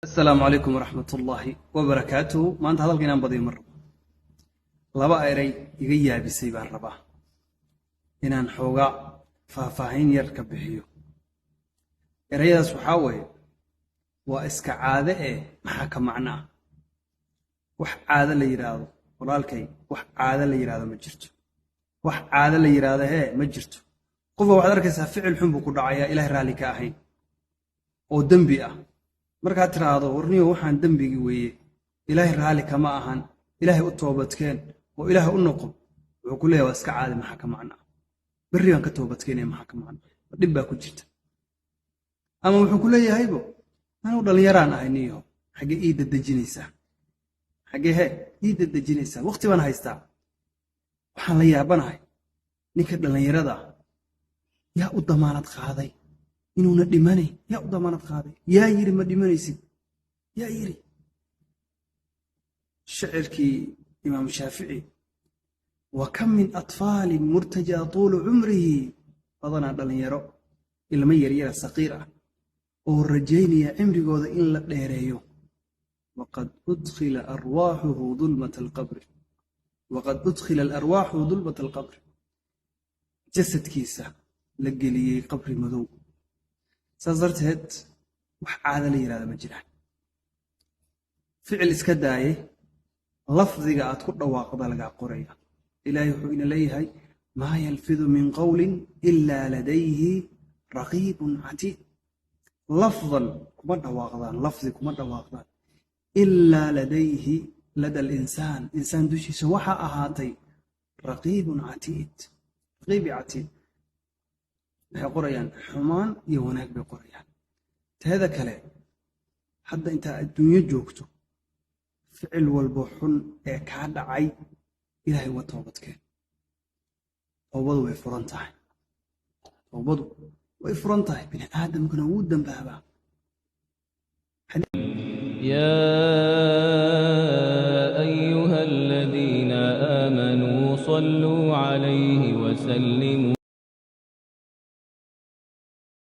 Asalaamu calaykum waraxmat ullaahi wabarakaatuhu. Maanta hadalka inaan badiyo ma rabo. Laba eray iga yaabisay baan rabaa inaan xoogaa faahfaahin yar ka bixiyo. Erayadaas waxaa weeye: "Waa iska caade." Ee maxaa ka macno ah wax caado la yidhaahdo? Walaalkay, wax caado la yidhaahdo ma jirto. Wax caado la yidhaahdo hee ma jirto. Qofka waxaad arkaysaa ficil xun buu ku dhacayaa, Ilahay raalli ka ahayn oo dembi ah. Markaad tiraahdo, "Warniyo, waxaan dembigii weeye, Ilaahay raalli kama ahan, Ilaahay u toobadkeen oo Ilaahay u noqo," wuxuu ku leeyahay, "Waa iska caadi." Maxaa ka macno ah "Berri baan ka toobadkeenaya"? Maxaa ka macno? Dhib baa ku jirta. Ama wuxuu ku leeyahaybo, "Anuu dhallinyaraan ahay, niyo, xaggee ii dadejinaysaa? Xaggee hee ii dadejinaysaa? Waqti baan haystaa." Waxaan la yaabanahay ninka dhallinyarada ah. Yaa u damaanad qaaday inuuna dhimanayn? Yaa u damaanad qaaday? Yaa yiri ma dhimanaysid? Yaa yiri? Shicirkii Imaam Shaafici, "Wa kam min atfaalin murtajaa tuulu cumrihi," badanaa dhallinyaro, ilmo yaryara, saqiir ah oo rajaynaya cimrigooda in la dheereeyo. Waqad udkhila arwaaxuhu dulmata alqabri, waqad udkhila alarwaaxu dulmata alqabri, jasadkiisa la geliyey qabri madow. Saas darteed, wax caado la yidhahda ma jiraan. Ficil iska daaye, lafdiga aad ku dhawaaqda lagaa qoraya. Ilaahay wuxuu ina leeyahay, "Maa yalfidu min qowlin ilaa ladayhi raqiibun catiid." Lafdan kuma dhawaaqdaan, lafdi kuma dhawaaqdaan, ilaa ladayhi, lada alinsaan, insaan dushiisa waxaa ahaatay raqiibun catiid. Raqiibi catiid waxay qorayaan, xumaan iyo wanaag bay qorayaan. Teeda kale, hadda intaa adduunyo joogto, ficil walbo xun ee kaa dhacay Ilaahay uga toobadkeen. Toobadu way furan tahay, toobadu way furan tahay. Bini aadamkuna wuu dambaabaa. يا أيها الذين آمنوا صلوا عليه وسلموا.